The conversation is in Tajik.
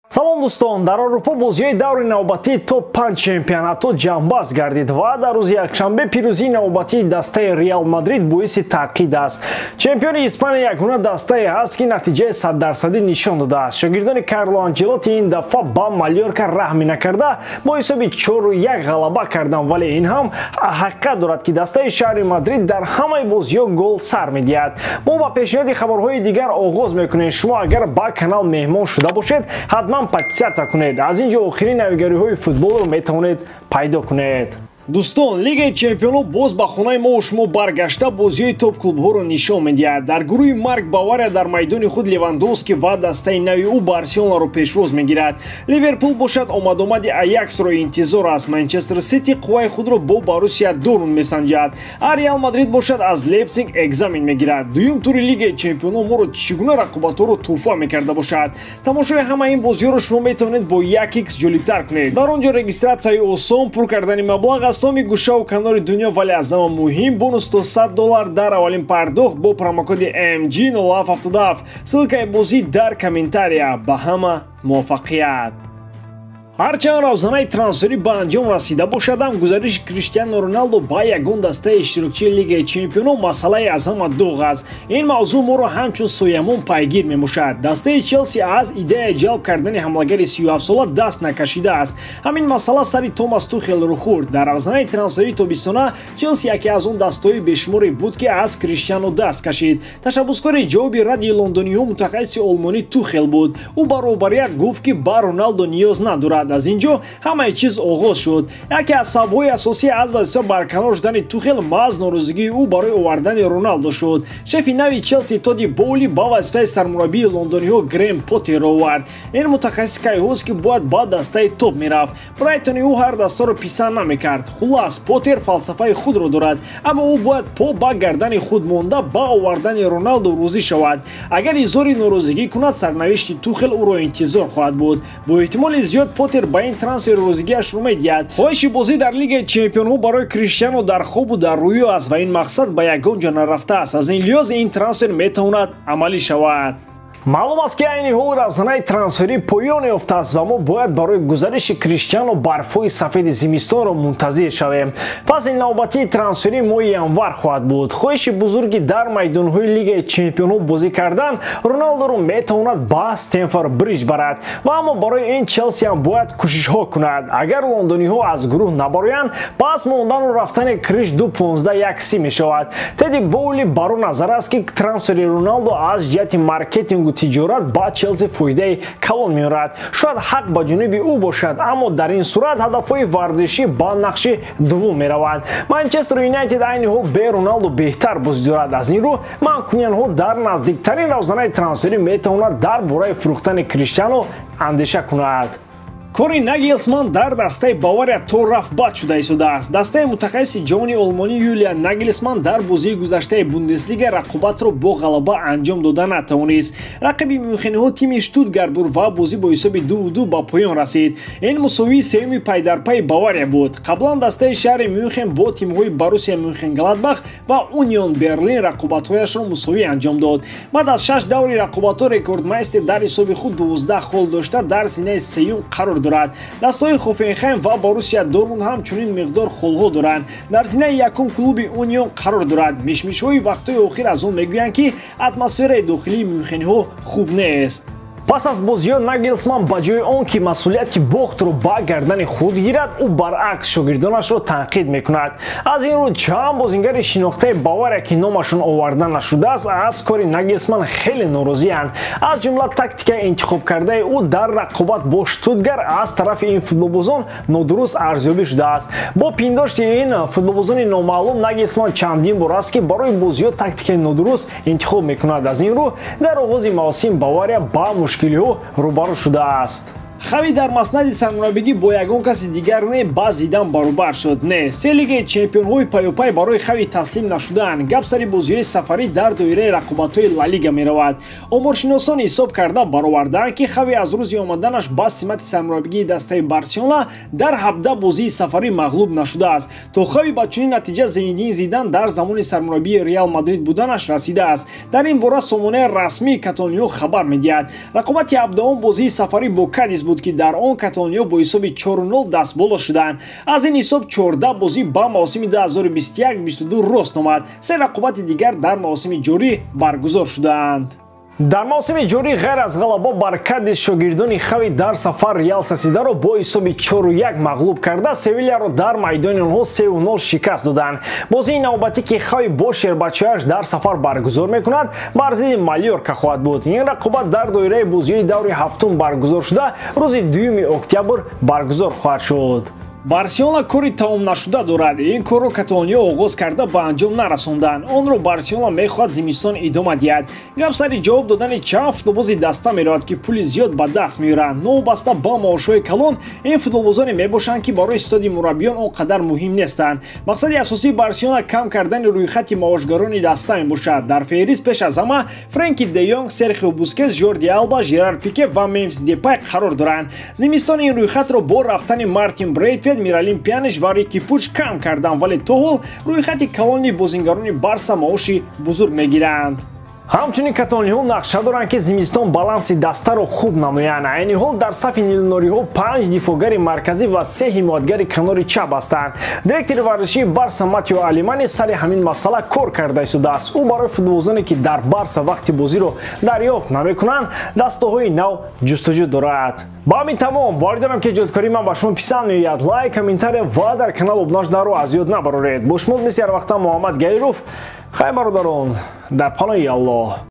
Салом дӯстон, дар Аврупо бозиҳои даври навбатии топ-5 чемпионатҳо ҷамъбаст гардид ва дар рӯзи якшанбе пирӯзии навбатии дастаи Реал Мадрид боиси таъқид аст. Чемпиони Испания ягона дастае ҳаст, ки натиҷаи 100% нишон додааст. Шогирдони Карло Анчелотти ин дафъа ба Малёрка раҳме накарда бо ҳисоби 4-1 ғалаба карданд, вале ин ҳам ҳақиқат дорад, ки дастаи шаҳри Мадрид дар ҳамаи бозиҳо гол сар медиҳад. Мо ба пешниҳоди хабарҳои дигар оғоз мекунем. Шумо агар ба канал меҳмон шуда бошед, ҳатман подписаться кунед. Аз ин ҷо охирин навигариҳои футболро метавонед пайдо кунед. Дӯстон, Лигаи чемпионҳо боз ба хонаи мо шумо баргашта бозиҳои топ-клубҳоро нишон медиҳад. Дар гурӯҳи марг Бавария дар майдони худ Левандовски ва дастаи нави ӯ Барселонаро пешвоз мегирад. Ливерпул бошад омадомади Аяксро интизор аст. Манчестер Сити қувваи худро бо Боруссия Дортмунд месанҷад. А Реал Мадрид бошад аз Лейпсиг экзамен мегирад. Дуюм тури Лигаи чемпионҳо моро чӣ гуна рақобатҳоро тӯҳфа мекарда бошад? Тамошои ҳамаи ин бозиҳоро шумо метавонед бо 1x ҷолибтар кунед. Дар он ҷо регистратсияи осон, пур кардани маблағ аз томи гӯшаву канори дунё, вале аз ҳама муҳим бонус то $100 дар аввалин пардохт бо промокоди MG0777. Ссылкаи бозӣ дар комментария. Ба ҳама муваффақият! Ҳарчанд равзанаи трансферӣ ба анҷом расида бошадам, гузариши Криштиану Роналдо ба ягон дастаи иштирокчии Лигаи чемпионҳо масъалаи аз ҳама доғ аст. Ин мавзӯъ моро ҳамчун соямон пайгир мебошад. Дастаи Челси аз идеяи ҷалб кардани ҳамлагари 37сола даст накашидааст. Ҳамин масъала сари Томас Тухелро хӯрд. Дар равзанаи трансферии тобистона Челси яке аз он дастаҳои бешуморе буд, ки аз Криштиану даст кашид. Ташаббускори ҷавоби радди лондониҳо мутахассиси олмонӣ Тухел буд. Ӯ баробарият гуфт, ки ба Роналдо ниёз надорад. Аз ин ҷо ҳамаи чиз оғоз шуд. Яке аз сабабҳои асосии аз вазифа барканор шудани Тухел маҳз норозигии ӯ барои овардани Роналдо шуд. Шефи нави Челси Тоди Боули ба вазифаи сармураббии лондониҳо Грем Поттерро овард. Ин мутахассис кайҳост, ки бояд ба дастаи топ мерафт. Брайтони ӯ ҳар дастаро писанд намекард. Хуллас, Поттер фалсафаи худро дорад, аммо ӯ бояд по ба гардани худ монда ба овардани Роналдо розӣ шавад. Агар изҳори норозигӣ кунад, сарнавишти Тухел ӯро интизор хоҳад буд. Бо эҳтимоли зиёд Поттер ба ин трансфер розигиашро медиҳад. Хоҳиши бозӣ дар Лигаи чемпионҳо барои Криштиану дар хобу дар рӯё аст ва ин мақсад ба ягон ҷо нарафтааст. Аз ин лиҳоз ин трансфер метавонад амалӣ шавад. Маълум аст, ки айни ҳол равзанаи трансферӣ поён ёфтааст ва мо бояд барои гузариши Криштиану барфҳои сафеди зимистонро мунтазир шавем. Фасли навбатии трансферӣ моҳи январ хоҳад буд. Хоҳиши бузурги дар майдонҳои Лигаи чемпионҳо бозӣ кардан Роналдоро метавонад ба Стемфорд Бриҷ барад ва аммо барои ин Челси ҳам бояд кӯшишҳо кунад. Агар лондониҳо аз гурӯҳ набароянд, пас мондану рафтани Криш 2.15-1.30 мешавад. Теди Боули бар он назар аст, ки трансфери Роналдо аз ҷиҳати маркетингу тиҷорат ба Челси фоидаи калон меорад. Шояд ҳақ ба ҷониби ӯ бошад, аммо дар ин сурат ҳадафҳои варзишӣ ба нақши дуввум мераванд. Манчестер Юнайтед айни ҳол бе Роналдо беҳтар бозӣ дорад. Аз ин рӯ манкуниянҳо дар наздиктарин равзанаи трансферӣ метавонад дар бораи фурӯхтани Криштиану андеша кунад. Кори Нагелсман дар дастаи Бавария то рафт бад шуда истодааст. Дастаи мутахассиси ҷавони олмонӣ Юлиан Нагелсман дар бозии гузаштаи Бундеслига рақобатро бо ғалаба анҷом дода натавонист. Рақиби мюнхениҳо тими Штутгарт буд ва бозӣ бо ҳисоби 2-2 ба поён расид. Ин мусовии сеюми пайдарпайи Бавария буд. Қаблан дастаи шаҳри Мюнхен бо тимҳои Боруссия Мюнхенгладбах ва Унион Берлин рақобатҳояшро мусовӣ анҷом дод. Баъд аз 6 даври рақобатҳо рекордмайстер дар ҳисоби худ 12 хол дошта дар зинаи сеюм қарор дорад. Дастаҳои Хофенхайм ва Боруссия Дортмунд ҳам чунин миқдор холҳо доранд. Дар зинаи якум клуби Унион қарор дорад. Мишмишҳои вақтҳои охир аз он мегӯянд, ки атмосфераи дохилии мюнхениҳо хуб нест. Пас аз бозиҳо Нагелсман ба ҷои он ки масъулияти бохтро ба гардани худ гирад, ӯ баръакс шогирдонашро танқид мекунад. Аз ин рӯ чанд бозингари шинохтаи Бавария, ки номашон оварда нашудааст, аз кори Нагелсман хеле норозианд. Аз ҷумла тактикаи интихобкардаи ӯ дар рақобат бо Штутгарт аз тарафи ин футболбозон нодуруст арзёбӣ шудааст. Бо пиндошти ин футболбозони номаълум Нагелсман чандин бор аст, ки барои бозиҳо тактикаи нодуруст интихоб мекунад. Аз ин рӯ дар оғози мавсим Бавария ба мушкилиҳо рӯбарӯ шудааст. Хави дар маснади сармураббигӣ бо ягон каси дигар не, ба Зидан баробар шуд. Не, се лигаи чемпионҳои паёпай барои Хави таслим нашудаанд. Гап сари бозиҳои сафарӣ дар доираи рақобатҳои Ла Лига меравад. Оморшиносон ҳисоб карда баровардаанд, ки Хави аз рӯзи омаданаш ба симати сармураббигии дастаи Барселона дар 17 бозии сафарӣ мағлуб нашудааст. То Хави ба чунин натиҷа Зинедин Зидан дар замони сармураббии Реал Мадрид буданаш расидааст. Дар ин бора сомонаи расмии каталониё хабар медиҳад. Рақобати 17-ум бозии сафарӣ бо Кадис буд, ки дар он каталониё бо ҳисоби 4-0 дастболо шуданд. Аз ин ҳисоб 14 бозӣ ба мавсими 2021-22 рост омад. Се рақобати дигар дар мавсими ҷорӣ баргузор шудаанд. Дар мавсими ҷорӣ ғайр аз ғалаба бар Кадис, шогирдони Хави дар сафар Реал Сосьедаро бо ҳисоби 4-1 мағлуб карда, Севилияро дар майдони онҳо 3-0 шикаст доданд. Бозии навбатӣ, ки Хави бо шербачааш дар сафар баргузор мекунад, бар зидди Малёрка хоҳад буд. Ин рақобат дар доираи бозиҳои даври ҳафтум баргузор шуда, рӯзи 2 октябр баргузор хоҳад шуд. Барселона кори тамом нашуда дорад. Ин корро каталониё оғоз карда ба анҷом нарасонданд. Онро Барселона мехоҳад зимистон идома диҳад. Гап сари ҷавоб додани чанд футболбози даста меравад, ки пули зиёд ба даст меоранд. Новобаста ба маошҳои калон, ин футболбозоне мебошанд, ки барои истоди мураббиён он қадар муҳим нестанд. Мақсади асосии Барселона кам кардани рӯйхати маошгарони даста мебошад. Дар феҳрист пеш аз ҳама Френки де Йонг, Серхио Бускетс, Жорди Алба, Жерар Пике ва Мемфис Депай қарор доранд. Зимистон ин рӯйхатро бо рафтани Мартин Брейтвейт, Миралим Пьяниш ва Рики Пуч кам карданд, вале то ҳол рӯйхати калони бозингарони Барса маоши бузург мегиранд. Ҳамчунин каталониҳо нақша доранд, ки зимистон баланси дастаро хуб намоянд. Айни ҳол дар сафи нилнориҳо 5 дифоъгари марказӣ ва 3 ҳимоятгари канори чап ҳастанд. Директори варзишии Барса Матео Алимани сари ҳамин масъала кор карда истодааст. Ӯ барои футболбозоне, ки дар Барса вақти бозиро дарёфт намекунанд, дастаҳои нав ҷустуҷӯ дорад. Ба ҳамин тамом. Боварӣ дорам, ки эҷодкории ман ба шумо писанд меояд. Лайк, комментария ва дар канал обуна шуданро аз ёд набароред. Бо шумо мисли ҳар вақта Муҳаммад Гаиров. Хайр, бародарон, дар паноҳи Аллоҳ.